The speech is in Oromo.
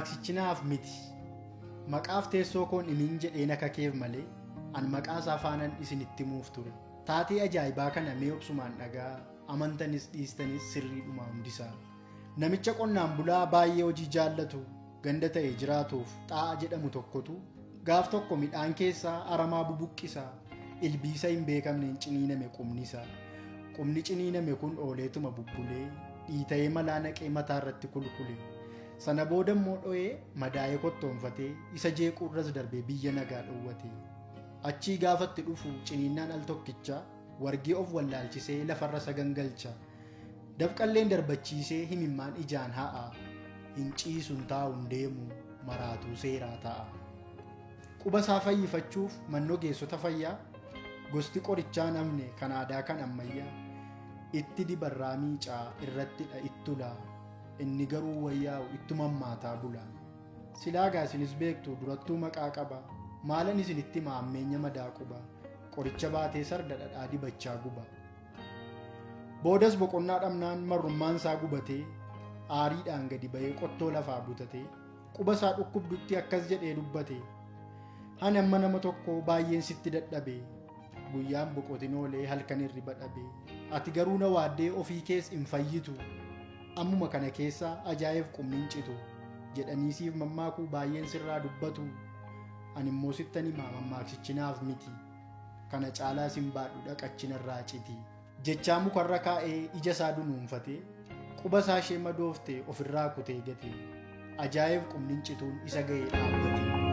Mammaaksichi naaf miti. Maqaaf teessoo koon himin jedhee na kakeef malee an maqaa isaa faanan isinitti himuuf ture. Taatee ajaa'ibaa kana mee obsumaan dhagaa amantanis dhiistanis sirriidhuma hundisaa. Namicha qonnaan bulaa baay'ee hojii jaallatu ganda ta'e jiraatuuf xaa'a jedhamu tokkotu gaaf tokko midhaan keessaa aramaa bubuqqisa ilbiisa hin beekamneen ciniiname qubni isaa. Qubni ciniiname kun ooleetuma bubbulee dhiita'ee malaa naqee mataa irratti kulkule. Sana booda immoo dho'ee madaa'ee kottoonfatee isa jeequurras darbee biyya nagaa dhowwate. Achii gaafatti dhufu ciniinnaan al tokkicha wargee of wallaalchisee lafarra isa gangalcha. Dafqalleen darbachiisee himimmaan ijaan ha'a. Hin ciisu hin taa'u hin deemu maraatuu seeraa ta'a. Quba isaa fayyifachuuf manni ogeessota fayyaa gosti qorichaa hin hafne kan aadaa kan ammayyaa itti dibarraa miicaa irrattidha ittula inni garuu wayyaa'u ittuma hammaataa bula. Silaa gaa isinis beektu durattuu maqaa qaba maalan isinitti hima hammeenya madaa quba qoricha baatee sarda dhadhaa dibachaa guba. Boodas boqonnaa dhabnaan marrummaan isaa gubatee aariidhaan gadi ba'ee qottoo lafaa butatee quba isaa dhukkubdutti akkas jedhee dubbate. Ani amma nama tokko baay'een sitti dadhabe. Guyyaan boqotin oolee halkan hirriba dhabe. Ati garuu na waaddee ofii kees hin fayyitu. Ammuma kana keessa ajaa'eef qubni hin citu. Jedhanii siif mammaakuu baay'een sirraa dubbatu. Ani immoo sittan hima mammaaksichi naaf miti. Kana caalaa sin baadhu dhaqachi narraa citi. Jechaa mukarra kaa'ee ija isaa dunuunfatee quba isaa ishee madoofte ofirraa kutee gate. Ajaa'eef qubni hin cituun isa ga'ee dhaabbate.